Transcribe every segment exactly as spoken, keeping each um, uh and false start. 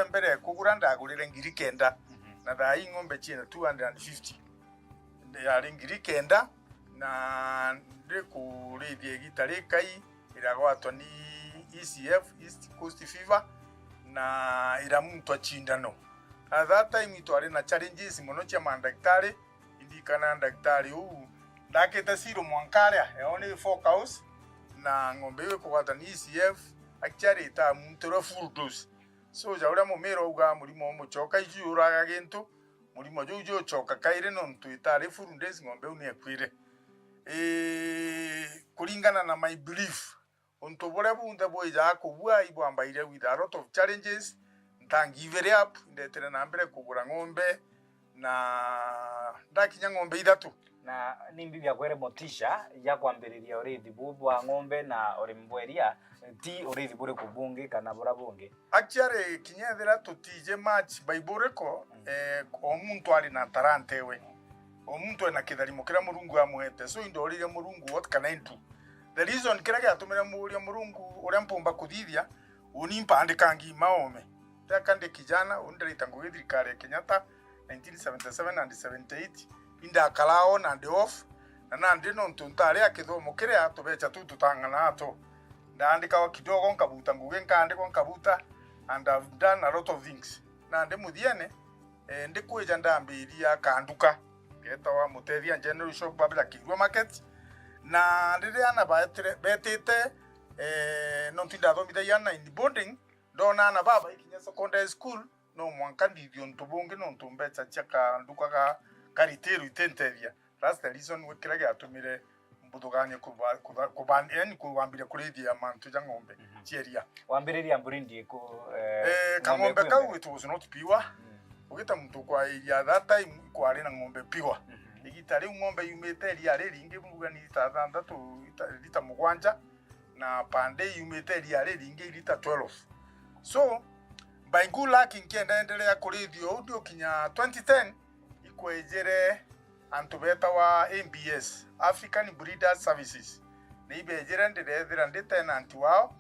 mbere kugura ndagurire ngiri kenda, na thaa ii ng'ombe ciina two hundred and fifty. Yari ngiri kenda, na ndikurithia igita rikai iragwatwa ni E C F, East Coast Fever, na iramuntwa cindano. At that time itwari na challenges mono cia mandagitari, indikana ndagitari uu ndakite siro mwanka aria, eoni four cows, na ng'ombe iu ikugwata ni E C F, actually itamuntirwe full dose. So, ja uria mumira uga murimo umucoka iju uraga gintu, murimo juu jucoka kairi nontu itari full days ng'ombe iu niekwire. Ii, kuringana na my belief, untu buria bunthe bwijaga kubua ibwambaire with a lot of challenges, ntangiivire up, indetire na mbere kugura ng'ombe, na ndakinya ng'ombe ithatu. Na ni mbi biakwere motisha ya kwambiriria urithi buu bwa ng'ombe na urimi bwa iria, ti urithi buriku bungi kana buria bungi? Actually, kinya ethira tutije match by buriku, eh, o muntu ari na talanta ewe. O muntu ena kitharimo kiria Murungu amwete. So, indorire Murungu, what can I do? The reason kiria giatumire muuria Murungu uria mpumba kuthithia, uni mpandika ngima ome. Teka ndi kijana, uni ndiraita ngugi thirikari ya Kenyatta, nineteen seventy-seven and seventy-eight, indakara on and off, na nandi nontu ntari a kithomo kiria tubecha tu tutang'anaa tu. Ndaandikawa kidogo, nkabuta ngugi, nkaandikwa, nkabuta, and I've done a lot of things. Nandi muthiene, eh, ndikwija ndambiria kanduka geetawa Mutethia General Shop, babira Kirua Market. Na riria ana baetire-, betite, eh, nontu indathomithagia ana in boarding, ndona ana baba ikinya secondary school, no mwanka nthithie untu bungi nontu mbecha cia kanduka ga, ga retail itintethia. That's the reason wi-, kiria giatumire mbuthuganie kuba-, kutha-, kuban-, yani kwambiria kurithia mantu ja ng'ombe, mhm, cia iria. Wambiriria breed iku, eh, eh, ng'ombe kang'ombe iku kau ime? It was not pure. Mm. Ugita muntu kwa iria that time kwari na ng'ombe pure. Mhm. Igita riu ng'ombe yumite iria riringi, mbuga ni lita thanthatu, lita, lita mugwanja, na per day yumite iria riringi lita twelve. So, by good luck, nkienda endelea kurithia uu, ndiokinya twenty ten, ikwejere antu betawa A B S, African Breeders Services. Ni ibejire, ndirethira ndi tenant wao,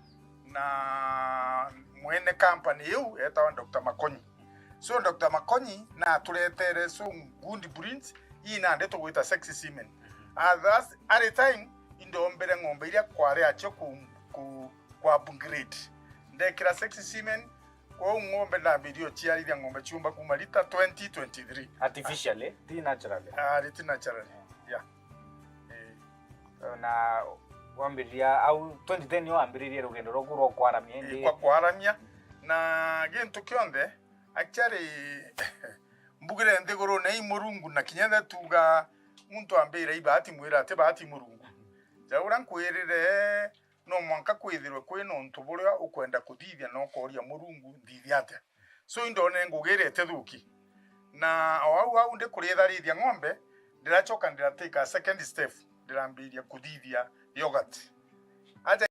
na mwene company iu etawa Doctor Makonyi. So, Doctor Makonyi naturetere so good breeds, ii nandi tugwita sexy semen. At that, at the time, indombere ng'ombe iria kwari acio ku, ku, ku upgrade. Ndekira sexy semen, kwou ng'ombe ndambirie uciarithia ng'ombe ciumba kuma lita twenty twenty-three. Artificially, ti naturally? Ah, ti naturally. Yeah. Eh. Na wambiriria au twenty ten nio wambiririe rugendo rwaku rwa kwaramia, indi kwa kwaramia, na gintu kionthe, actually, mbugire nthigurune i Murungu, na kinya ethira tuuga muntu ambira i bahati, mwira ati bahati Murungu. Ja uria nkwirire, no mwanka kwithirwe kwina untu buria ukwenda kuthithia na ukooria Murungu, nthithia atia? So, indone ngugi iria itithuki. Na o au au ndikuritharithia ng'ombe, ndiracoka ndira take a second step, ndirambiria kuthithia yogurt. Aja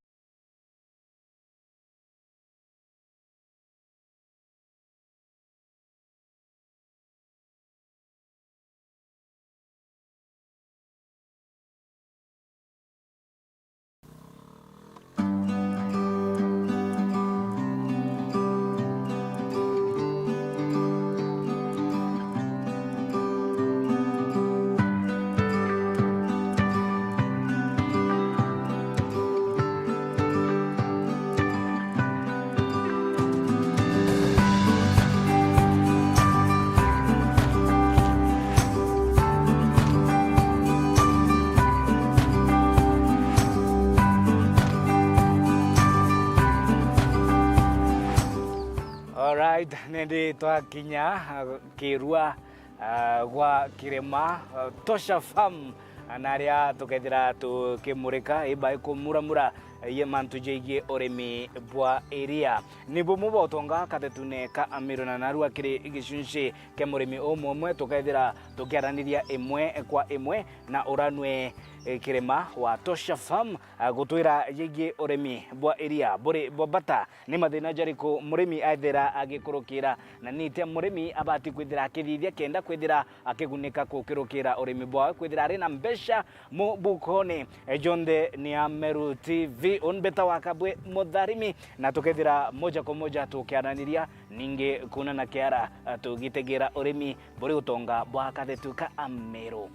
Alright, nindi twakinya, ah, Kirua, ah, gwa Kirima, ah, Tosha Farm, ah, na aria tukethira tukimurika ibai kumuramura, eh, ye mantu jegie urimi bwa iria. Ni bumwe bwa utonga kathetune ka Amiru na narua kiri gicunci kia murimi umwe umwe, tukethira tukiaraniria imwe kwa imwe na uranwe, eh, Kirima wa Tosha Farm, ah, gutwira jegie urimi bwa iria buri bwa bata. Ni mathina jariku murimi aethira agikurukira, na ni atia murimi abati kwithira akithithia kenda kwithira akigunika gukurukira urimi bwawe, kwithira ari na mbeca mubukone? Eh, jonthe ni Ameru T V. Unbeta wa Kabwe Mutharimi, na tukethira moja kwa moja tukiaraniria, ningi kuuna na kiara, tugitegera urimi buri utonga bwa kathetu ka Ameru.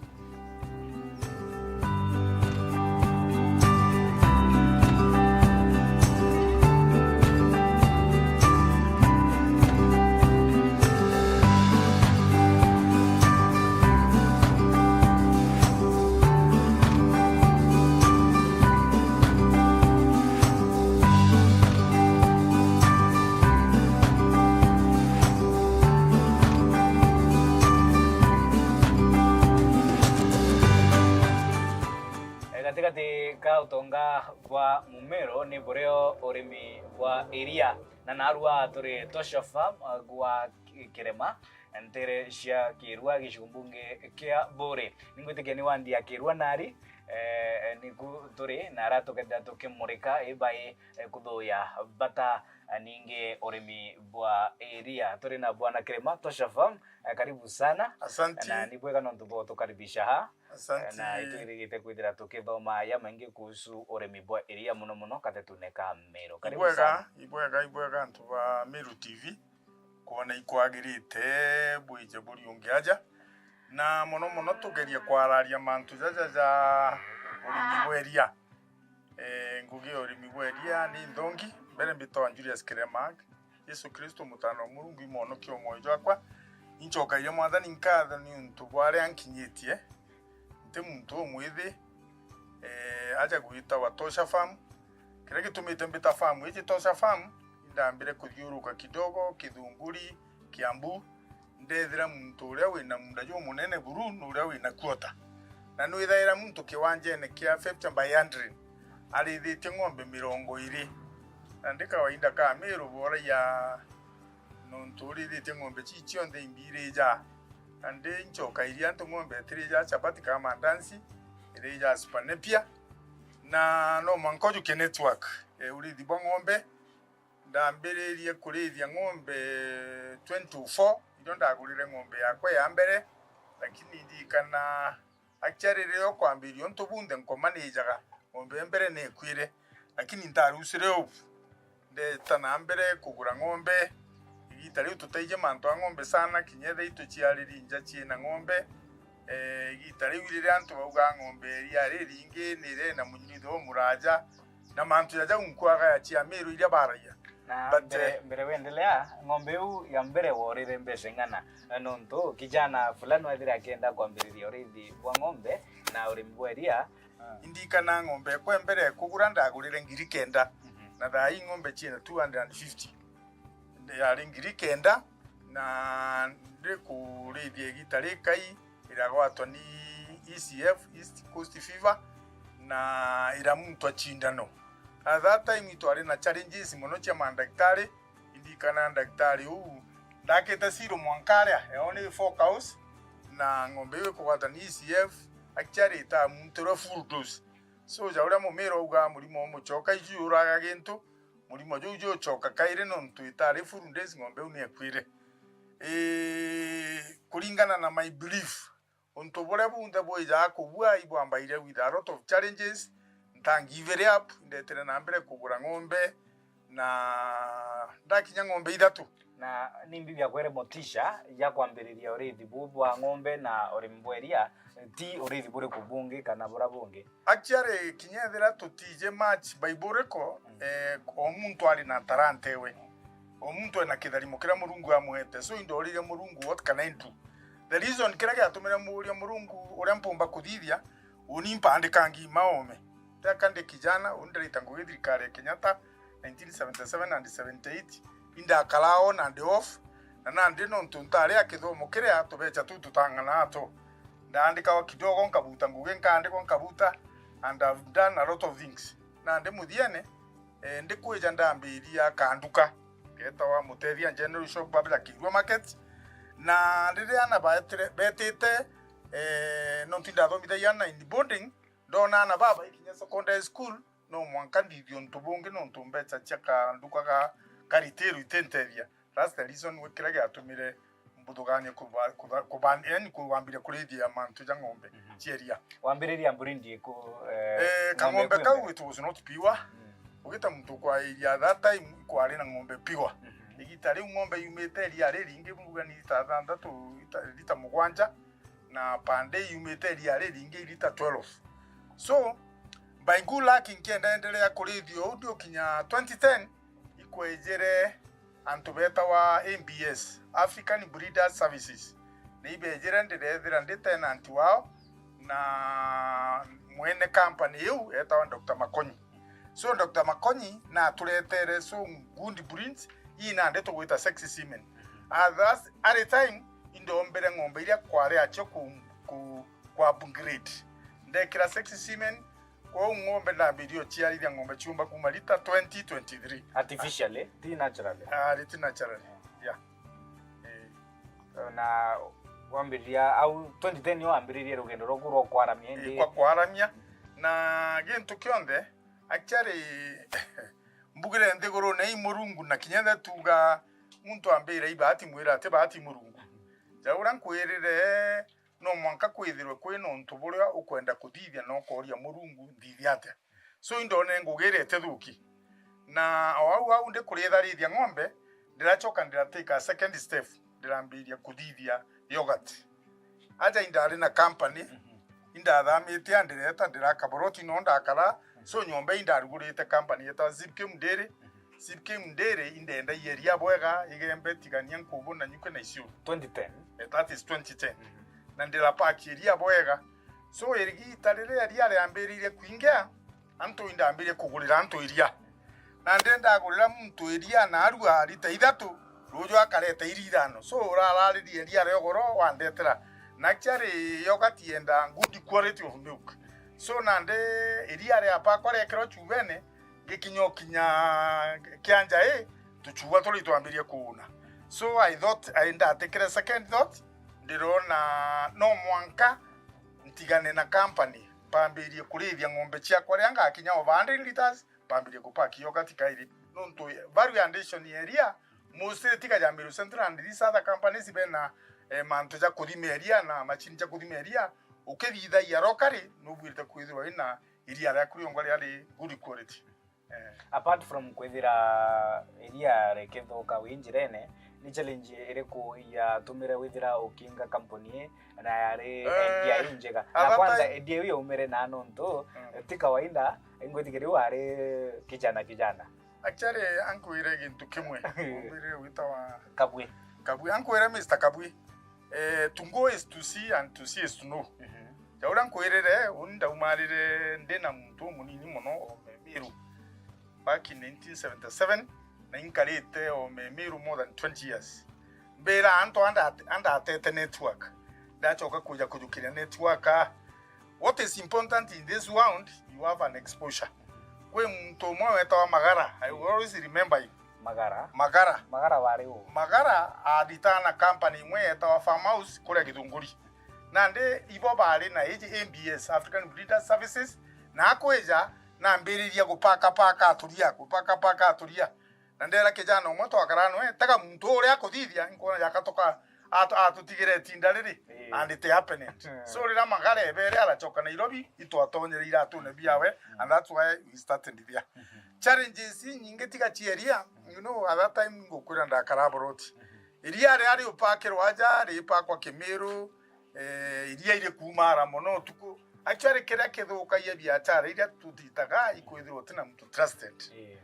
Gatigati ka utonga bwa Mumero ni burio urimi bwa iria, na narua turi Tosha Farm, eh, gwa Ki-, Kirema, ntere cia Kirua, gicigo mbunge kia Buuri. Ningwitikia ni wandi ya Kirua nari, eh, niku turi na ara tukethira tukimurika ibai, eh, kuthuya bata, eh, ningi urimi bwa iria. Turi na Bwana Kirema, Tosha Farm, eh, karibu sana. Asante. Na ni bwega nontu bwa utukaribisha ha. Asante. Na itwirigite kwithira tukithoma ya maingi kuhusu urimi bwa iria, muno muno kathetune ka Meru. Karibu sana. Ibwega, ibwega, ibwega antu ba Meru T V. Kwona ikwagirite bwije buriungi aja. Na muno muno tugerie kwararia mantu jaja ja urimi bwa iria. Eh, ngugi ya urimi bwa iria ni nthongi. Mbere mbitagwa Julius Kirema. Yesu Kristo, Mutaana wa Murungu, i mwonokia o mwoyo jwakwa. Incokagia Mwathani nkatho niuntu bwa aria nkinyitie. Nti muntu umwithi, eh, aja gwitawa Tosha Farm. Kiria gitumite mbita farm iji Tosha Farm, indambire kuthiuruka kidogo, Kithunguri, Kiambu, ndethira muntu uria wina munda jumunene buru na uria wina quarter. Na nwithaira muntu kiwanjene kia fifty by hundred arithitie ng'ombe mirongo iri. Na ndi kawaida ka Miru boragia nontu urithitie ng'ombe cii cionthe imbirija. Na ndi ncoka iria antu ng'ombe itirija chapati kana mandansi, irija Super Napier. Na no mwanka ujukie network, eh, urithi bwa ng'ombe. Ndambiririe kurithia ng'ombe twenty oh four, irio ndagurire ng'ombe yakwa ya mbere, lakini ndirikana actually riria ukwambiria untu bunthe nkoma niijaga, ng'ombe ya mbere nekwire, lakini ntarucire ubu. Ndeta na mbere kugura ng'ombe, igita riu tutaiji mantu a ng'ombe sana, kinya ethira ituciariri nja ciina ng'ombe, eh, igita riu riria antu baugaa ng'ombe iria riringi ni iria ina munyitho umuraja, na mantu ja jau nkwaga ya cia Miru iria baragia. Na But, mbere, eh, mbere wendelea, ng'ombe iu ya mbere worire mbeca ing'ana? Na nontu kijana fulani wethire akienda kwambiriria urithi bwa ng'ombe na urimi bwa iria. Ah. Indikana ng'ombe ekwa mbere kugura ndagurire ngiri kenda. Mhm. Na thaa ii ng'ombe ciina two hundred and fifty. Yari ngiri kenda, na ndi kurithia igita rikai, iragwatwa ni E C F, East Coast Fever, na iramuntwa cindano. At that time itwari na challenges mono cia mandagitari, indikana ndagitari uu ndakite siro mwanka aria, yao ni four cows, na ng'ombe iu ikugwatwa ni E C F, actually itamuntirwe full dose. Soja uria mumira augaa murimo umucoka iju uraga gintu, murimo juu jucoka kairi nontu itari full days ng'ombe iu niekwire. Ii, kuringana na my belief, untu buria bunthe bwijaga kubua ibwambaire with a lot of challenges, nta give it up, indetire na mbere kugura ng'ombe, na ndakinya ng'ombe ithatu. Na ni mbi biakwere motisha ya kwambiriria urithi buu bwa ng'ombe na urimi bwa iria, ti urithi buriku bungi kana buria bungi? Actually, kinya ethira tutije match by buriku, mm, eh, o muntu ari na talanta ewe. O muntu ena kitharimo kiria Murungu amwete. So, indorire Murungu, what can I do? The reason kiria giatumire muuria Murungu uria mpumba kuthithia, uni mpandika ngima ome. Teka ndi kijana, uni ndiraita ngugi thirikari ya Kenyatta, nineteen seventy-seven and seventy-eight, indakara on and off, na nandi nontu ntari a kithomo kiria tubecha tu tutang'anaa tu. Ndaandikawa kidogo, nkabuta ngugi, nkaandikwa, nkabuta, and I've done a lot of things. Nandi muthiene, eh, ndikwija ndambiria kanduka ketawa Mutethia General Shop, babira Kirua Market. Na riria ana baetire-, betite, eh, nontu indathomithagia ana in boarding, ndona ana baba ikinya secondary school, no mwanka nthithie untu bungi nontu mbecha cia kanduka ga, ka retail itintethia. That's the reason we kiria giatumire mbuthuganie kuba-, kutha-, kuban-, yani kwambiria kurithia mantu ja ng'ombe, mhm, cia iria. Wambiriria breed iriku, eh, eh, ng'ombe kang'ombe kau kwimbe? It was not pure. Mm. Gwita muntu kwa area that time ikwari na ng'ombe pigwa. Mhm. Igita riu ng'ombe yumite iria riringi, mbuga ni lita thanthatu, lita, lita mugwanja, na per day yumite iria riringi lita twelve. So, by good luck, nkienda endelea kurithia uu, ndiokinya twenty ten, ikwejere antu betawa A B S, African Breeders Services. Ni ibejire, ndirethira ndi tenant wao, na mwene company iu etawa Doctor Makonyi. So Doctor Makonyi naturetere so good breeds, ii nandi tugwita sexy semen. At that, at the time, indombere ng'ombe iria kwari acio ku, ku, ku upgrade. Ndekira sexy semen, kwou ng'ombe ndambirie uciarithia ng'ombe ciumba kuma lita twenty twenty-three. Artificially, ti naturally. Ah, ti naturally. Yeah. Eh. Na wambiriria au twenty ten nio wambiririe rugendo rwaku rwa kwaramia, eh, indi kwa kwaramia. Na gintu kionthe, actually, mbugire nthigurune i Murungu, na kinya nthe tuga muntu ambire i bahati, mwira ati bahati Murungu. Ja uria nkwirire, no mwanka kwithirwe kwina untu buria ukwenda kuthithia na ukooria Murungu, nthithia atia? So, indone ngugi iria itithuki. Na o au au ndikuritharithia ng'ombe, ndiracoka ndira take a second step, ndirambiria kuthithia yogurt. Aja indari na company, mhm, indathamitie, andireta, ndiraka boroti no ndakara. So, nyomba indarugurite company yetwa Zipkim Dairy. Mhm. Zipkim Dairy indendagia iria bwega, Igembe, Tigania, Nkubu, Nanyuki na Isiolo. Twenty ten? Eh, that is twenty ten. Mhm. Na ndira pack iria bwega. So, igita riria iria riambiririe kwingia, antu indambirie kugurira antu iria. Na ndenda agurira muntu iria na arua lita ithatu, ruju akareta iria ithano. So, urararirie iria ria ugoro wandetera. Na actually, yogurt yenda good quality of milk. So, nandi iria ria pakwa riekirwa chubene, ngikinya ukinya kianja i, tuchuba turi twambirie kuuna. So, I thought, I ndatikire second thought, ndirona no mwanka ntigane na company, mpambirie kurithia ng'ombe ciakwa. Riria ngakinya over hundred liters, mpambirie kupaki yogurt kairi. Nontu value addition ya iria, mostly tiga ya Meru Central and these other companies bena, eh, mantu ja kuthima iria na machine ja kuthima iria, ukithithagia locally, nubwirite kwithirwa ina iria riaku riongo riari good quality. Eh. Apart from kwithira iria rikithuka wi njirene, ni challenge iriku yatumire withira ukiinga company ii na yari, eh, idea injega? Na kwanza idea iu yaumire na nontu, mm, ti kawaida, ingwitikiria riu ari kijana kijana. Actually, ankwire gintu kimwe. Umbirire gwitawa Kabwi. Kabwi. Ankwire, Mister Kabwi, eh, to go is to see and to see is to know. Mhm. Ja uria nkwirire, uni ndaumarire ndi na muntu umunini mono o Memiru. Back in nineteen seventy-seven, na inkarite o Memiru more than twenty years. Mbira antu anda-, andatete network. Ndacoka kuja kujukiria network, ah, what is important in this world, you have an exposure. Kwi muntu umwe wetawa Magara, I will always remember him. Magara? Magara. Magara wari u? Magara aritana na company imwe yetawa Farmhouse kuria Githunguri. Nandi ibo bari na iji A B S, African Breeders Services, na akwija, nambiriria gupaka paka aturia, gupaka paka aturia. Na ndera kijana umwe twakara nwe, tega muntu uria akuthithia, nkwona jakatoka atu-, atutigire itinda riri, ii, and it happened. So, riria Magara ebere aracoka Nairobi, itwatonyere iratune biawe, mm, and that's why we started there. Mhm. Challenges inyingi tiga cia iria, you know, at that time ngukwira ndakara abroad. Mhm. Iria riari upakirwa aja, ripakwa Kimiru, eh, iria iri kumara mono utuku. Actually, kiria kithukagia biachara iria tutitaga ikwithirwa utina muntu trusted. Ii.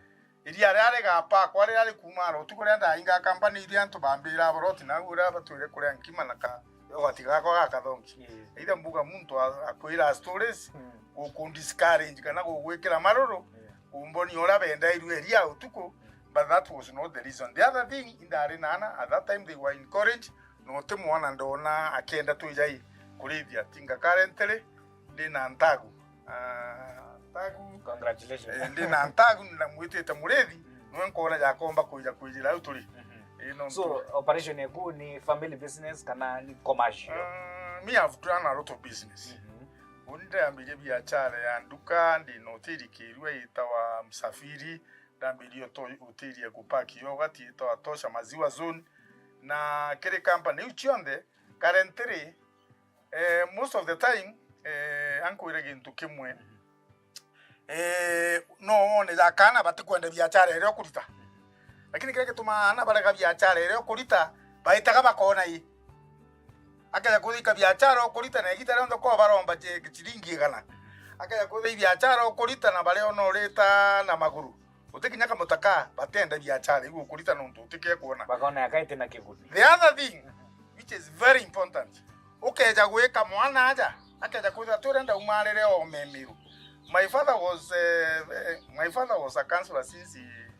Iria riria rigapakwa, riria rikuuma ara utuku, riria ndainga company iria antu bambira boroti, nau uria batwire kuria nkima na ka yogati gakwa gakathongi. Ii. Either mbuga muntu a-, akwira stories, mm, guku discourage kana gugwikira maruru, ii, kumbonia uria bendairwe iria utuku, mm, but that was not the reason. The other thing, indari na ana, at that time they were in college, na uti mwana ndona akienda twija i kurithia tinga. Currently, ndi na ntagu. Ah, ntagu. Congratulations. Eh, ndi na ntagu, na mwitite murithi, mm, nwe nkona jakomba kwija kwijira au turi. Mhm. Eh, no. So, ntu- operation yaku ni family business kana ni commercial? Ah, me, I've done a lot of business. Mhm. Uni ndambirie biachara ya nduka, ndi na hoteli kirua yitawa Msafiri, ndambirie to-, hoteli ya kupaki yogurt yitawa Tosha Maziwa Zone, na kiri company iu cionthe, currently, eh, most of the time, eh, ankwire gintu kimwe. Mhm. eh, no wone ja kana batikwenda biachara iria ukurita. Lakini kiria gitumaa ana barega biachara iria ukurita, baitaga bakona i. Akeja kuthika biachara ukurita na igita rionthe kwa baromba je-, ciringi igana. Akeja kuthika biachara ukurita na baria ona urita na maguru. Uti kinya kamutaka, batenda biachara iu ukurita nontu utikie kuona. Bakona yakaite na kiguni. The other thing, which is very important, ukeja gwika mwana aja, akeja kwithira turenda umarire o memiru. My father was, eh, eh, my father was a counselor since, eh,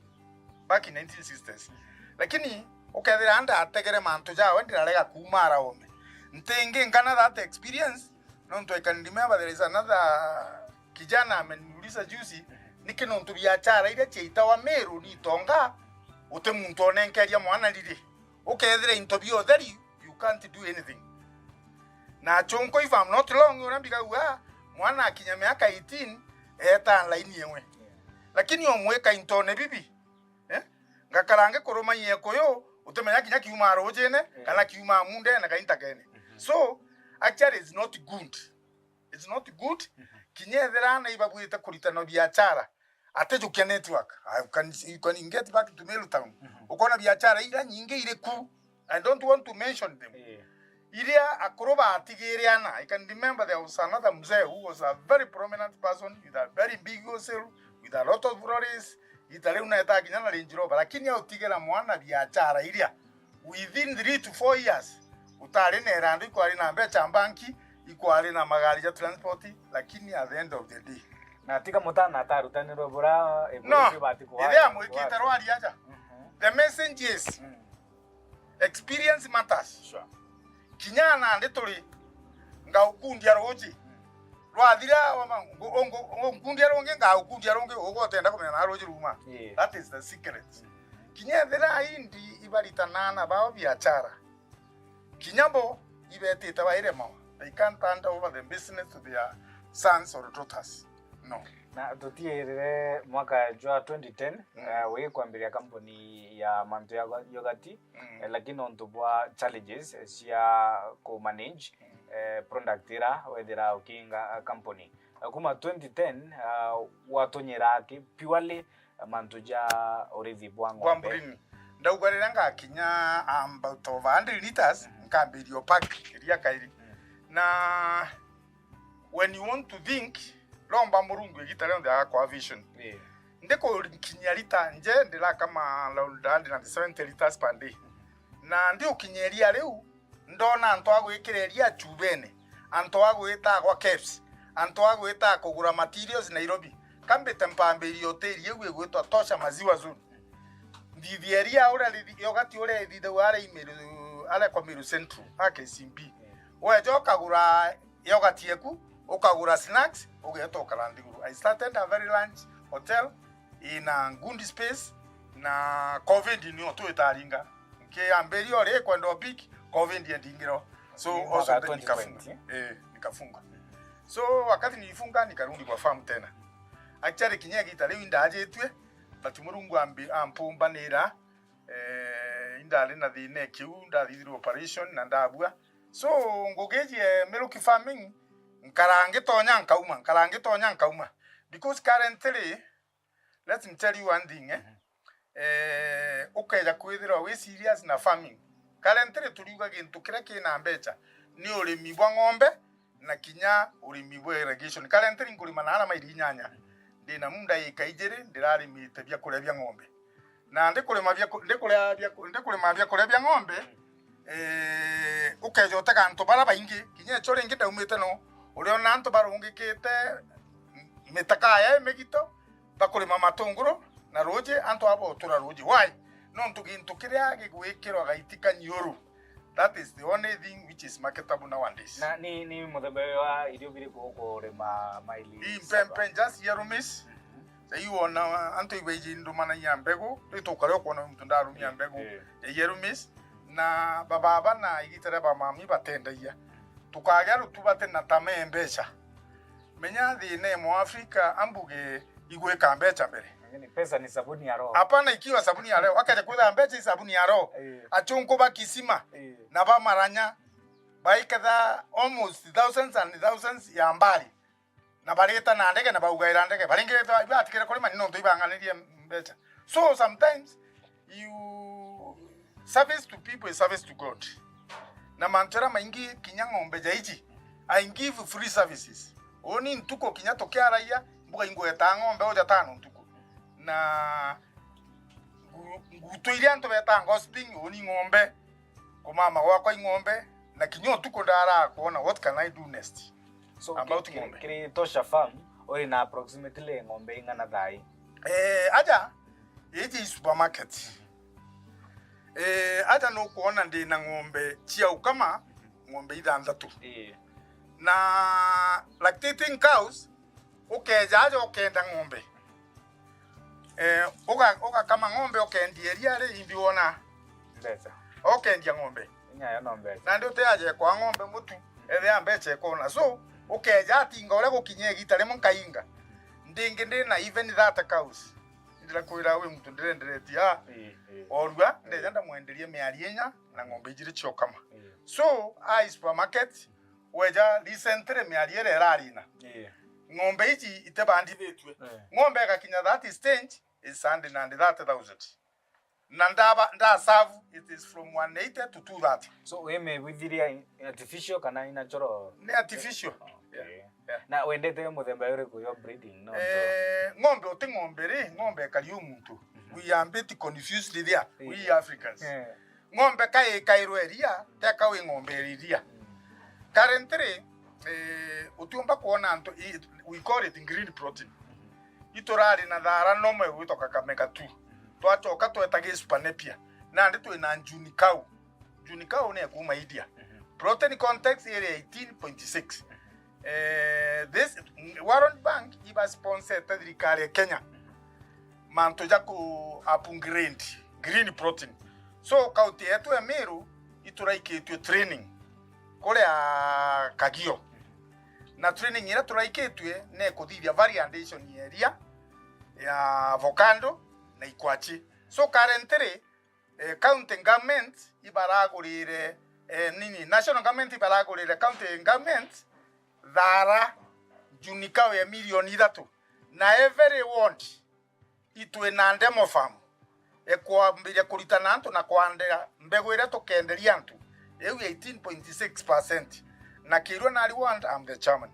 back in nineteen sixties. Lakini ukethira ndategere mantu jawe, ndirarega kuuma araome. Ntingi ngana that experience, nontu I can remember there is another kijana ameniuliza juzi, niki nontu biachara iria ciaitawa Meru ni itonga, uti muntu onenkeria mwana riri. Ukethira into bia utheri, you can't do anything. Na chunko, if I'm not wrong, uria mbigagua, mwana akinya miaka eighteen, eta line imwe. Lakini omwika intone bibi, eh? Ngakara ngikurumanyia kuyu, utimenya kinya kiuma rujine, kana kiuma mundene, kana intakene. So, actually, it's not good. It's not good. Kinya ethira ana ibabwite kuritana biachara, atijukia network. I can, you can get back to Meru town. Ukona biachara ira nyingi iri ku. I don't want to mention them. Eh. Iria akuru batigire ana. I can remember there was another mzee who was a very prominent person with a very big wholesale, with a lot of lorries. Ita riu naeta kinya na Range Rover, lakini autigira mwana biachara iria within three to four years, utari na irandu, ikwari na mbecha mbanki, ikwari na magari ja transport, lakini at the end of the day, na tiga mutana atarutanirwe bura, eh, no, bura bati kwa ithe amwikite rwari aja. The message is, experience matters. Sure. Kinya nandi turi, ngaukundia ruji. Rwathira, wama, ngu-, ungu-, ungundia rungi, ngaukundia rungi, ugotenda kumenya na ruji ruma. Yeah. That is the secret. Kinya ethira indi ibaritana na bao biachara, kinya bo ibetite bairema. They can't hand over the business to their sons or daughters. No. Na tutiirire mwaka jwa twenty ten, eh, wikwambiria kampuni ya mantu ya yogati, eh, lakini nontu bwa challenges cia ku manage, eh, product ira wethira ukiinga, eh, company. Eh, kuma twenty ten, ah, watunyira ki purely mantu ja urithi bwa ng'ombe. Bwa mburi. Ndauga riria ngakinya about over hundred liters, nkambiria o pack iria kairi. Na when you want to think, romba Murungu igita rionthe agakwa vision. Yeah. Ndikukinyia rita nje, ndirakama around hundred and seventy liters per day. Na ndiukinya iria riu, ndona antu a gwikira iria chubene, antu a gwita gwa Kebs, antu a gwita kugura materials Nairobi. Kambite mpambirie hoteli iu igwitwa Tosha Maziwa Zone. Nthithia iria uria rithi-, yogati uria ithithagua aria Imeru, aria kwa Meru Central, a K C B. Weja ukagura yogati eku, ukagura snacks, ugeeta ukara nthiguru. I started a very large hotel in a good space, na covid nio twitaringa. Nkiambiria uri kwenda o big, covid endingirwa. So, ni mwaka also then twenty twenty, nikafunga. Eh, nikafunga. So, wakati nilifunga, nikarudi kwa farm tena. Actually, kinya gita riu indajitue, but Murungu ambi-, ampumbanira, eh, indari na thina kiu, ndathithirwe operation na ndabua. So, ngugijie milk farming, nkara ngitonya nkauma, nkara ngitonya nkauma. Because currently, let me tell you one thing, eh? Eh, ukeja kwithirwa wi serious na farming. Currently turiuga gintu kiria kina mbecha ni urimi bwa ng'ombe na kinya urimi bwa irrigation. Currently nkurima na ara maili inyanya. Ndina munda ika ijiri, ndirarimite bia kuria bia ng'ombe. Na ndikurima bia ku-, ndikuria bia ku-, ndikurima bia kuria bia ng'ombe, eh, ukeja utega antu bara baingi. Kinya icho ringi ndaumite no, uriona antu barungikite mitaka ya imigito, bakurima matunguru na ruji, antu aba utura ruji. Why? Nontu gintu kiria gigwikirwa gaiti kaniuru, that is the only thing which is marketable nowadays. Na ni, ni muthemba wa irio biriku ukurima maili? Ii, saba? Mpempe, just yellow maize. Mhm. Sai wona antu ibaiji ndumanagia mbegu, riu tukaria ukwona muntu ndarumia mbegu ya yellow maize, na bababa na igita ria bamami batendagia. Tukagia rutu bate na tame mbeca. Menya thina imwe Afrika, ambuge igwika mbeca mbere. Lakini pesa ni sabuni ya roho. Hapana, ikiwa sabuni ya leo. Akaja kwitha mbeca i sabuni ya roho. Eh. Achunku ba kisima, eh, na ba maranya, baiketha almost thousands and thousands ya mbari. Na barita na ndege na baugaira ndege. Baringirite batigire kurima ni nontu ibanganirie mbeca. So sometimes you service to people is service to God. Na mantu jaria maingi kinya ng'ombe ja iji, I give free services. Uni ntuku kinya tukiaragia, mbuga ingweta ng'ombe uja tano ntuku. Na ngu-, ngutu iria antu beta gossiping, uni ng'ombe. Kumama gwakwa i ng'ombe, na kinya utuku ndaraa kwona what can I do next. So, ki-, about kiri, ng'ombe. Kiri Tosha Farm, uri na approximately ng'ombe ing'ana thaa ii? Eh, aja, iji i supermarket. Eh, aja nukwona ndi na ng'ombe cia ukama, ng'ombe ithanthatu. Ii. Na lactating cows, ukeja aja ukenda ng'ombe. Eh, uga-, ugakama ng'ombe ukendia iria ri, imbi wona? Mbeca. Ukendia ng'ombe. Inya yo no mbeca. Nandi uteaje kwa ng'ombe mutu, ethea mbeca ikona. So, ukeja atinga uria gukinya igita rimwe nkainga. Ndingi ndi na even thirty cows. Ndirakwira wi muntu ndirenderetie, ah. Ii, ii. Orua, ndeja ndamwenderie miari inya na ng'ombe ijiri cia ukama. Ii. So, ai supermarket, weja recently miari iria irarina. Ii. Ng'ombe iji itibandithitue. Ii. Ng'ombe igakinya that stage is hundred and thirty thousand. Na ndaba, nda serve, it is from one eighty to two thirty. So, wi mibwithiria artificial kana i natural? Ni artificial. Okay. Yeah. Yeah. Na wendete muthemba uriku yo breeding, no? Eh, ng'ombe uti ng'ombe ri, ng'ombe ikari u muntu. Mhm. We are a bit confused there, we Africans. Yeah. Ng'ombe ka ikairwe iria, teka wi ng'ombe iri iria. Mm. Currently, eh, utiumba kwona antu, i-, we call it green protein. Mhm. Iturari na thara nome gwitwa Kakamega two. Mhm. Twacoka tweta gi Super Napier. Nandi twi na June cow. June cow ni ekuma India. Mhm. Protein content iri eighteen point six. Mhm. Eh, this, World Bank iba sponsete thirikari ya Kenya. Mhm. Mantu ja ku upgrade green protein. So, kaunti yetu ya Meru ituraikitue training kuria Kagio. Na training iria turaikitue ni kuthithia variation ya iria, ya avocado na ikwachi. So, currently, eh, county government ibaragurire, eh, nini, national government ibaragurire county government thara June cow ya milioni ithatu. Na every ward itwi na demo farm ekwambiria kuritana antu na kwandira mbegu iria tukenderia antu, iu eighteen point six percent. Na Kirua Nari ward, I'm the chairman.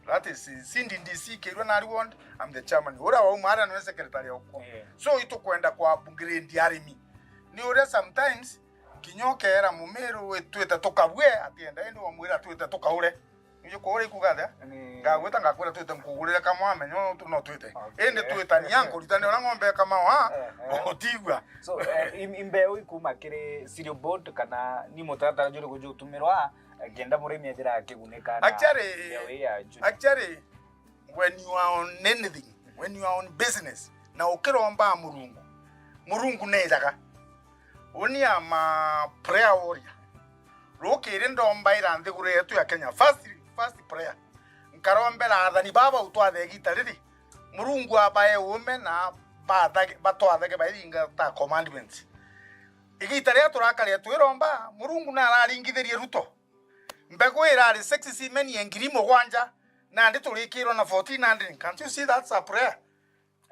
That is Cindy D C Kirua Nari ward, I'm the chairman. Uria wauma aria niwe secretary okwa. Yeah. So itukwenda ku upgrade arimi. Ni uria sometimes kinya ukera mumiru wi twite tukabue atienda, indi wamwira twite tukaure. Niju kuria ikuga atia? Ni ngagwita ngakwira twite nkugurire kamwe wamenya untu no twite. Okay. Indi twitania nkuritania uria ng'ombe ikamawa, eh, eh, utigua. So, eh, im-, imbeu ikuma kiri cereal board kana ni mutaratara juriku jutumirwa, eh, kenda murimi ethira akigunika na actually, mbeu ii ya junior? Actually, when you are on anything, when you are on business, na ukiromba Murungu, Murungu nejaga. Uni ama prayer warrior. Rukiri ndombaira nthiguru yetu ya Kenya. First, first prayer. Nkarombera athani baba utwathe igita riri. Murungu abae uume na bathage, batwathage bairinga ta commandments. Igita riria turakaria twiromba, Murungu nararingithirie Ruto. Mbegu irari six semen ya ngiri mugwanja, nandi turikirwa na fourteen hundred. Can't you see that's a prayer?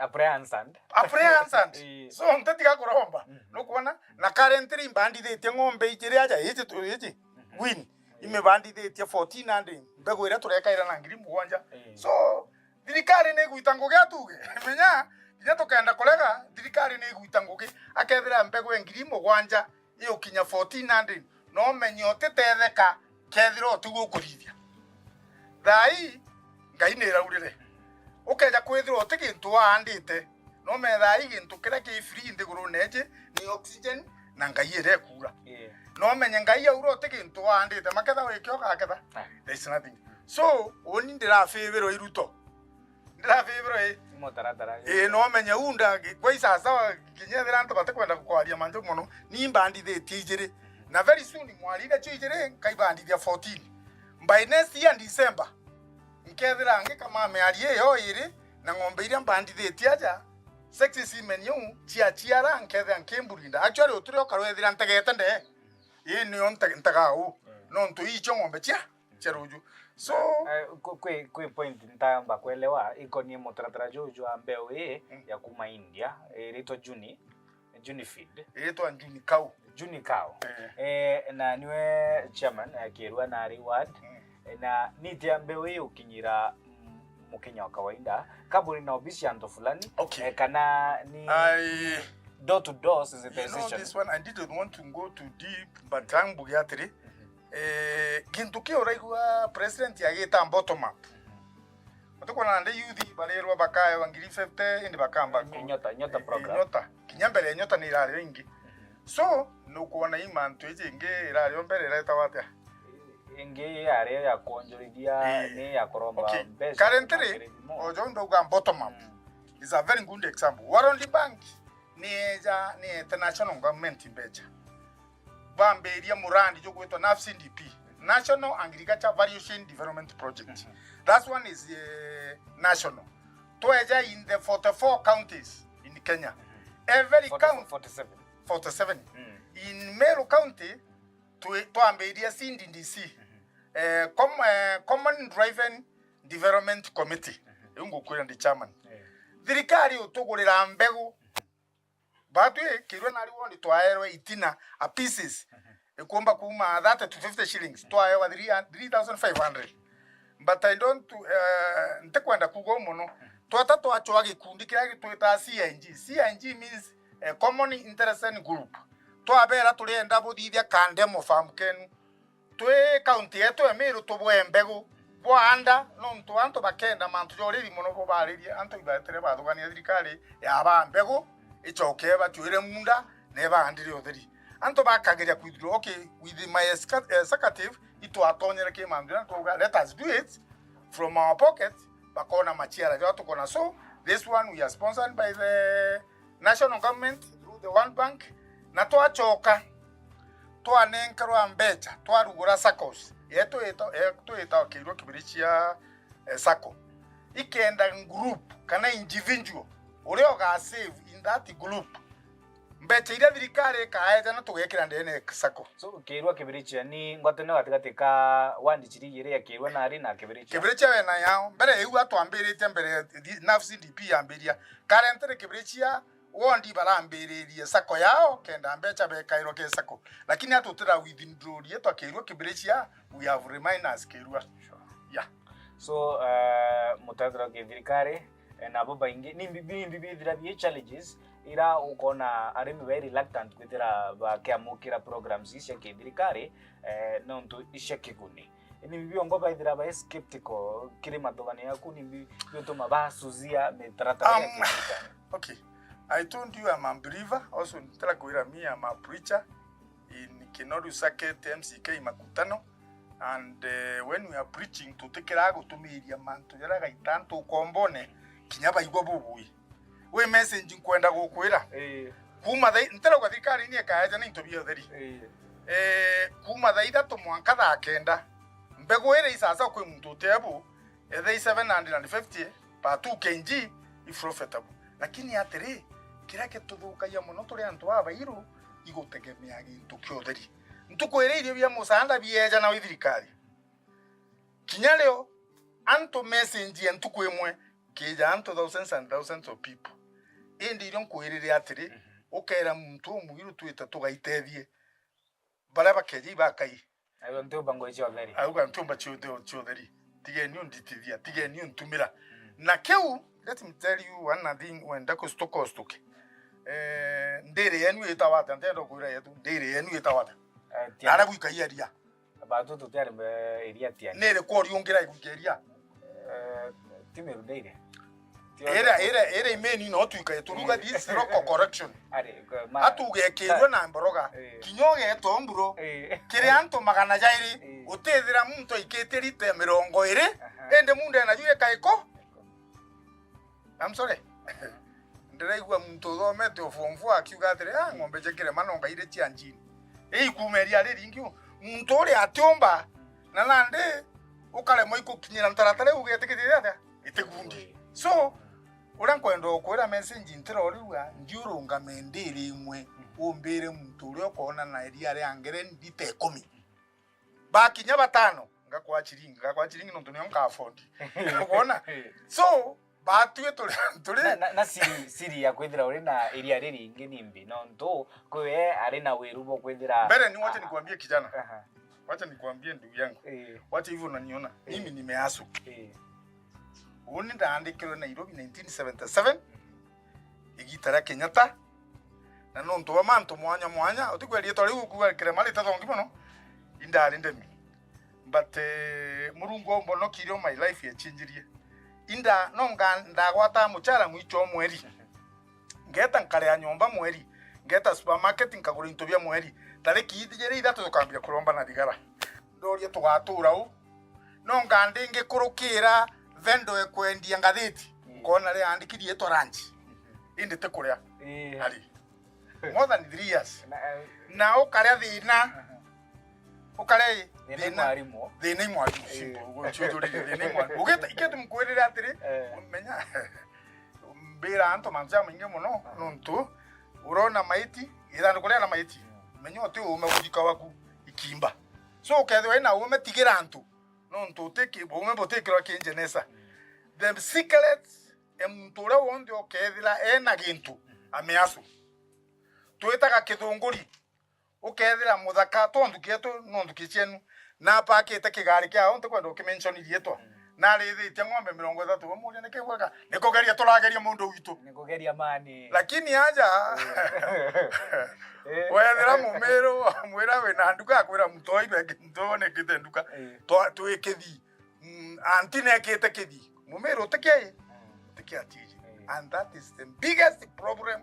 A prayer answered. A prayer answered. Ii. So, ntetiga kuromba. Mhm. Nukwona? Na currently imbandithitie ng'ombe ijiri aja, iji tu-, iji. Mhm. Win. Ii. Imibandithitie fourteen hundred. Mbegu iria turekaira na ngiri mugwanja. Ii. So, thirikari ni igwita ngugi atuge. Menya, kinya tukenda kurega, thirikari ni igwita ngugi. Akethira mbegu ya ngiri mugwanja igukinya fourteen hundred, no menye utitetheka kethira utigwo ukurithia. Thaa ii, Ngai ni iraurire. Ukeja kwithirwa uti gintu waandite, no methaa ii gintu kiria ki free nthigurune iji ni oxygen na Ngai iria ikuura. Yeah. No menye Ngai aura uti gintu waandite, maketha wikio ugaketha. Ah. There is nothing. So, uni ndirafavor i Ruto. Ndirafavor i. Ni mutaratara. Ii, no menye unda, gwa isasawa, kinya ethira antu batikwenda kwaria mantu mono, ni mbandithitie ijiri. Na very soon, mwarire cio ijiri, nkaibandithia fourteen. By next year December, nkethira ngikama miari iyo iri, na ng'ombe iria mbandithitie aja, six semen iu, ciaciara, nkethira nkimburinda. Actually, uturi ukarwethira ntegete nde. Ii, nio nte-, ntegaa uu. Mm. Nontu icio ng'ombe cia cia ruju. So, eh, kwi, kwi, kwi point ntamba kwelewa ikonie mutaratara juju jwa mbeu ii, mm, ya kuma India, iritwa Juni, Junifeed. Iritwa Junikau. Junikau. Eh. Eh, na niwe chairman, eh, Kirua na ari ward. Mm. Eh, na nitia mbeu ii ukinyira, mm, Mukenya wa kawaida, kaburi na obisi ya antu fulani, okay, eh, kana ni, ai, door to door sensitization. You know this one, I didn't want to go too deep, but tangu mbuge atiri, mhm, eh, gintu kiu uraigua president agita bottom up. Mhm. Utikona ndi youth barirwa bakaewa ngiri fifty, indi bakamba ku-, Nyota, Nyota, eh, program. Nyota. Kinya mbere ya Nyota ni irario ingi. Mhm. So, nukwona i mantu iji ingi irario mbere iretawa atia? Ingi yario ya kwonjorithia, eh, ni ya kuromba, okay, mbeca currently, kuma kirithimo. Ojo ndauga bottom up. Mm. Is a very good example. World Bank ni eja, ni ete national government mbeca. Bambiria murandi jugwitwa NAFCDP, National Agriculture Value Chain Development Project. Mhm. That one is, eh, national. Tweja in the forty-four counties in Kenya. Mhm. Every forty, county, forty-seven. Forty-seven. Mm. In Meru County, twi-, twambiria C D D C. Mhm. Eh, com-, eh, Common Driven Development Committee. Mhm. Iu ngukwira ndi chairman. Eh. Thirikari utugurira mbegu. Batwi, Kirua na ari ward twaerwe itina, a pieces. Mhm. Ikumba kuma thirty to fifty shillings. Mhm. Twaewa three, three thousand five hundred. But I don't, eh, ntikwenda kuuga uu mono. Mhm. Twata twacwa gikundi kiria gitwitaga C I G. C I G means, eh, Common Interest Group. Twabera turienda buthithia ka demo farm kenu. Twi kaunti yetu ya Meru tubwe mbegu bwaanda, nontu antu bakenda mantu ja uriri mono bo baririe, antu ibatire bathugania thirikari yabaa mbegu, icoke batwire munda, na ibaandire utheri. Antu bakageria kwithirwa, okay, with my exca-, executive, itwatonyere ki mantu na twauga, "Let us do it from our pocket," bakona machiara jao tukona. So, this one we are sponsored by the national government through the World Bank, na twachoka twanenkerwa mbecha, twarugura saccos, yetu ito-, yetu itao Kirua Kibirichia, eh, sacco. Ikenda group kana individual uria uga save in that group, mbecha iria thirikari ikaeja na tugekira ndene sacco. So, Kirua Kibirichia ni ngwataniro gatigati ka ward chiri igiri ya Kirua na ari na Kibirichia? Kibirichia wena yao. Mbere iu atwambiritie mbere, thi-, NAFCDP yambiria. Currently Kibirichia wondi barambiririe sacco yao, kenda mbecha bekairwa ki sacco. Lakini atutira withdraw rietwa Kirua Kibirichia, we have remained as Kirua. Sure. Yeah. So, eh, mutaratara wa githirikari, eh, nabo baingi, ni mbi-, ni mbi bithira bi challenges ira ukona arimi bai reluctant kwithira bakiamukira programs ici cia kithirikari, eh, nontu icia kiguni. Ni mbi biongo baithira bai skeptical kiri mathuganio yaku, ni mbi biutuma basuzia mitaratara ya, um, kithirikari? Okay. I told you I'm a believer. Also, ntira kwira me, I'm a preacher in Kinoru Circuit, M C K Makutano. And, eh, when we are preaching, tutikiraga gutumiria mantu jaria gaita antu ukombone, kinya baigua bubui. Wi message nkwenda gukwira. Ii. Kuma thaa i-, ntirauga thirikari ni ikaeja na into bia utheri. Ii. Eh, kuma thaa ithatu mwanka thaa kenda, mbegu iria isasa kwi muntu utebu, ethe i seven hundred and fifty per two K G i profitable. Lakini atiri, kiria gituthukagia mono turi antu abairu, igutegemea gintu kia utheri. Ntuku iria irio bia musaada bieja na wi thirikari, kinya rio antu message ya ntuku imwe, kija antu thousands and thousands of people. Indi irio nkwirire atiri, mhm, ukera muntu umwiru twite tugaitethie baria bakeja ibakai. Auga ntiumba ngugi cia utheri. Auga ntiumba cia uthe-, cia utheri. Tigeni unditithia, tigeni untumira. Mm. Na kiu, let me tell you one thing, wenda kustuka ustuke. Eh, ndiri yenu itawa atia? Ntenda kwira yetu, ndiri yenu itawa atia? Eh, tia- Na aria gwikagia ria. Batu tutiari mbe iria tiani. Niri kwori ungira igwika iria? Eh, ti Meru Dairy. Ti ira, ira, ira imeni no twikae turuga, eh, this local correction. Ari, ko-, ma-, atugekirwe na mboroga. Eh. Kinya ugetwa mburo. Eh. Kiri antu magana jairi, eh, utithira muntu aikite rite mirongo iri, aha, indi munda ena juu ikaiko. I'm sorry. Ndiraigua muntu uthomete o form four akiuga atiri, "Ah, ng'ombe cia kirema no ngaire cia njini." Ii, ikuuma iria riringi u. Muntu uria atiumba, na nandi ukaremwa ikukinyira ntaratara iu ugetikithia atia? Itigundi. So, uria nkwenda ukwira message ntiroriua, ndiurungame ndiri imwe, umbire muntu uria ukoona na iria ria ngere ndite ikumi. Bakinya batano, ngakwa chiringi, ngakwa chiringi nontu nio nka afford. Ukwona? Eh. So, batwi turi, turi Na, na, na siri, siri ya kwithira uri na iria riringi ni mbi, nontu kwi we ari na wiru bwa kwithira Mbere ni wacha a-, nikwambie kijana. Aha. Wacha nikwambie ndugu yangu. Eh. Wacha hivyo unaniona. Eh. Mimi nimeasu. Eh. Uni ndaandikirwe Nairobi nineteen seventy-seven, igita ria Kenyatta, na nontu bwa mantu mwanya mwanya, utikwenda riitwa riu kuuga kirema ritathongi mono, indari ndemi. But, eh, Murungu aumbonokirie, my life yachinjirie. Inda, no nga-, ndagwata muchara mwicho mweri. Ngeta nkaria nyomba mweri, ngeta supermarket nkagura into bia mweri. Tariki ijiri ithatu tukambia kuromba na thigara. Ndoria tugatura u? No nga ndingikurukira vendo ekwendia ngathiti. Mm. Nkona riandiki rietwa lunch. Mm-hmm. Indi ti kuria. Eh. Ari. More than three years. Na, eh, Na ukaria thina. Aha. Ukaria i Thina i thina. Mwarimu. Thina i mwarimu. Eh. Simple. Uguo ncio turire thina i mwarimu. Ugeta, iketi mkwirire atiri, Eh. menya, mbira antu mantu jamaingi mono, Aha. nontu urona maiti, ithanduku ria na maiti. Mm. Menya uti uume guthika waku ikimba. So, ukethirwa ina uume, tigira antu. Nontu utiki-, uume butikirwa kinjenesa. Mm. The secret, e muntu uria wonthe ukethira ena gintu, Mm. ameasu. Twitaga kithunguri. Ukethira muthaka, tontu kietu, nontu ki cienu, napakite kigari kiao, ntikwenda ukimention riitwa. Mm. Narithitie ng'ombe mirongo ithatu, umuria niki gweka? Ni kugeria turageria mundu witu. Ni kugeria mani. Lakini aja, Eh. wethira mumiru, mwira wina nduka, akwira muntu oibe, muntu onekite nduka. Eh. Twa-, twi kithi. Mm, anti nekite kithi. Mumiru utikia i? Mm. Utikia tiji. Mm. And that is the biggest problem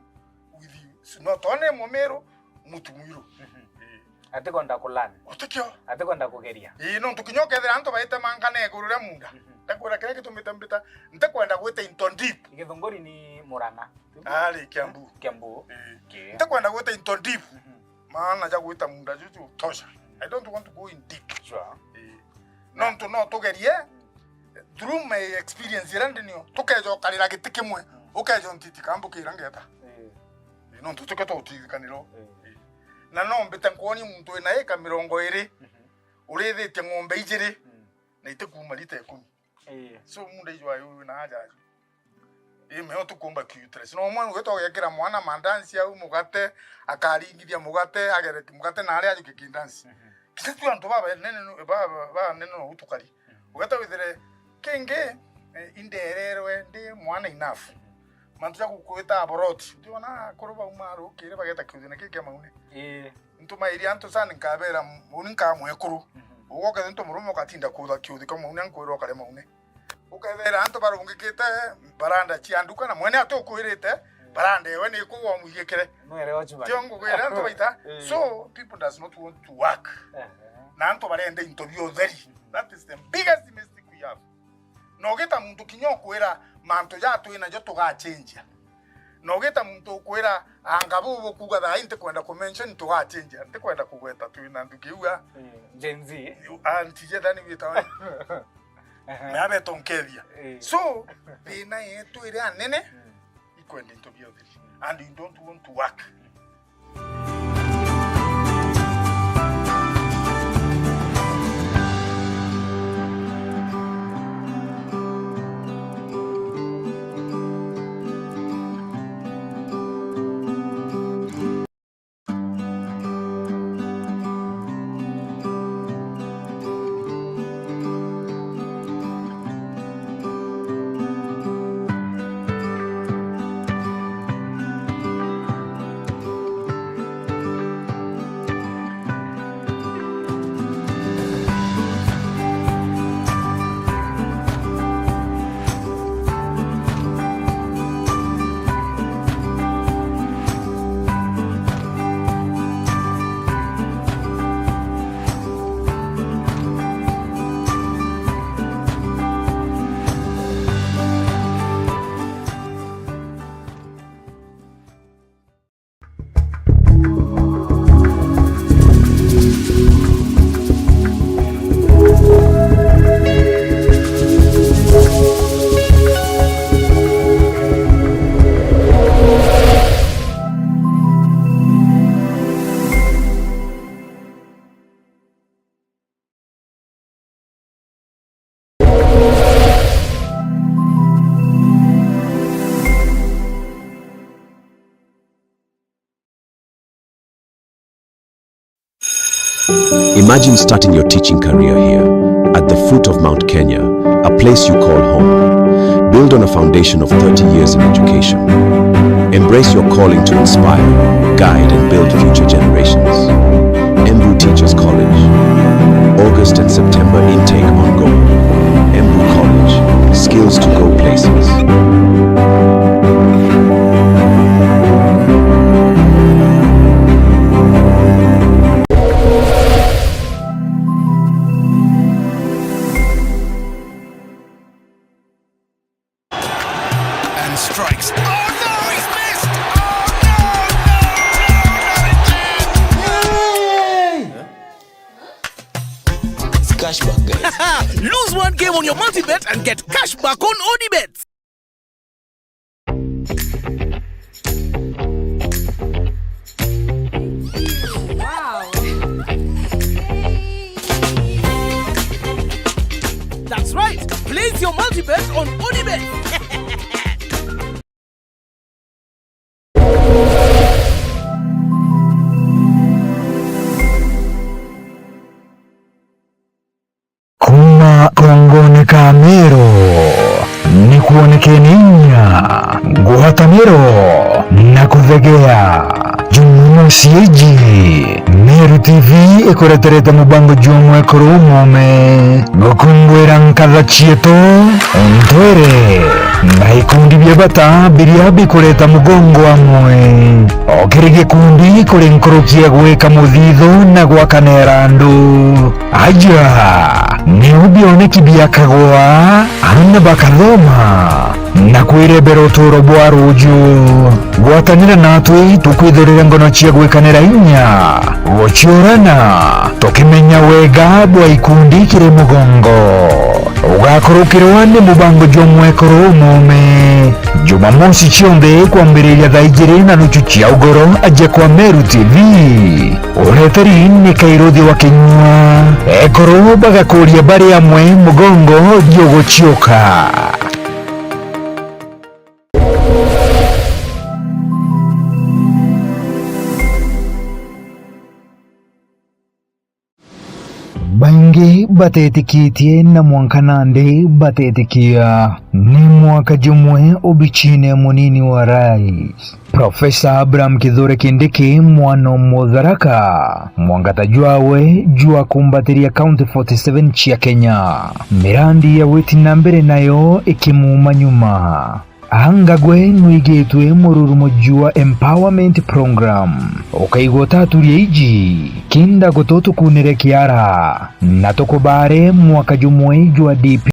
with you. So, no tone mumiru, mutu mwiru. Mhm. Eh. Atikwenda kulearn. Utikio. Atikwenda kugeria. Ii, nontu kinya ukethira antu baitemangana iguru ria munda. Mhm. Ndakwira kiria gitumite mbita, ntikwenda gwita into deep. Githunguri ni Murang'a. Ari Kiambu. Kiambu. Ii. Ki. Ntikwenda gwita into deep. Mhm. Maana ja gwita munda juju tosha. I don't want to go in deep. Sure. Eh, nontu no tugerie, through my experience iria ndi nio, tukeja ukarira giti kimwe, ukeja untiti kambukira ngeta. Eh. Eh, nontu tuke twa utithikaniro. Eh. Eh. Na no mbite nkwoni muntu wina ika mirongo iri, Mhm. urithitie ng'ombe ijiri, Mm. na itikuma lita ikumi. Ii. So, munda ijwa yu na aja aju. Ii, meo tukumba ki uterus. No mwana ugeta ugekira mwana mandansi au mugate, akaringithia mugate, agere mugate na aria ajuke kindansi. Mhm. Kinya tu antu baba nene no, baba, baba nene no utukari. Mhm. Ugeta withire kingi, eh, indererwe ndi mwana enough. Mhm. Mantu ja gukwita aboroti. Ndiona akuru bauma rukiri bageta kiuthina kiki kia maune. Ii. Ntumairie antu sana, nkabera, uni nkaa mwekuru. Mhm. Ugoke ntu murume ugatinda kutha kiuthi kwa maune, nkwira ukare maune. Ukethera antu barungikite baranda cia nduka, na mwene ati ukwirite, Mm. baranda ewe ni kugwa umwigikire. Nwere ochu bari. Tio ngugwira antu baita. Eh. So, people does not want to work. Ehe. Na antu barenda into bia utheri. Mhm. That is the biggest mistake we have. Na ugita muntu kinya ukwira mantu ja twi najo tugachenjia. Na ugita muntu ukwira, anga bubu kuuga thaa ii ntikwenda kumention tugachenjia, ntikwenda kugweta twi na nthuki iu a. Mm, Gen Z. Antije thani witawa. Aha. Na abeto nkethia. Eh. So, thina yetu iria nene, Mm. ikwenda into bia utheri. And you don't want to work. Imagine starting your teaching career here, at the foot of Mount Kenya, a place you call home. Build on a foundation of thirty years in education. Embrace your calling to inspire, guide, and build future generations. Embu Teachers College. August and September intake ongoing. Embu College. Skills to go places. And strikes. Oh no, he's missed! Oh no, no, no, not again! It's cashback, guys. Lose one game on your multi-bet and get cashback on Odibet. Wow. That's right. Place your multi-bet on Odibet. Kuuma kongone ka Meru, ni kwonekene inya, ngwataniro na kuthegea. Jumamosi iji, Meru T V ikureterete mubango jwa mwekuru umume, gukumbuira nkatha cietu, ntwire, na ikundi bia bata biria bikureta mugongo amwe. O kiri gikundi kuri nkuruki ya gwika muthithu na gwakanira andu. Aja, niu bioneki biakagwa, aana bakathoma, na kwirembera uturo bwa ruju. Gwatanira natwi tukwithurire ngono cia gwikanira inya, guciurana, tukimenya wega bwa ikundi kiri mugongo. Ugakurukirwa ni mubango jwa mwekuru umume. Jumamosi cionthe kwambiriria thaa ijiri na nuchu cia ugoro, aja kwa Meru T V. Ureteri ni Kairuthi wa Kinyua. Ekuru bagakuria bari amwe mugongo juguciuka. Baingi batetikitie na mwanka nandi batetikia. Ni mwaka jumwe obichine munini wa rais, Profesa Abraham Kithure Kindiki, mwana o Mutharaka, mwangata jwawe jwa kumbatiria County forty seven cia Kenya. Mirandi ya gwiti na mbere nayo ikimuuma nyuma. Angagwe nwigitwe mururumo jwa Empowerment Program. Ukaigua utaturia iji, kinda gututukunire kiara, na tukubare mwaka jumwe jwa D P.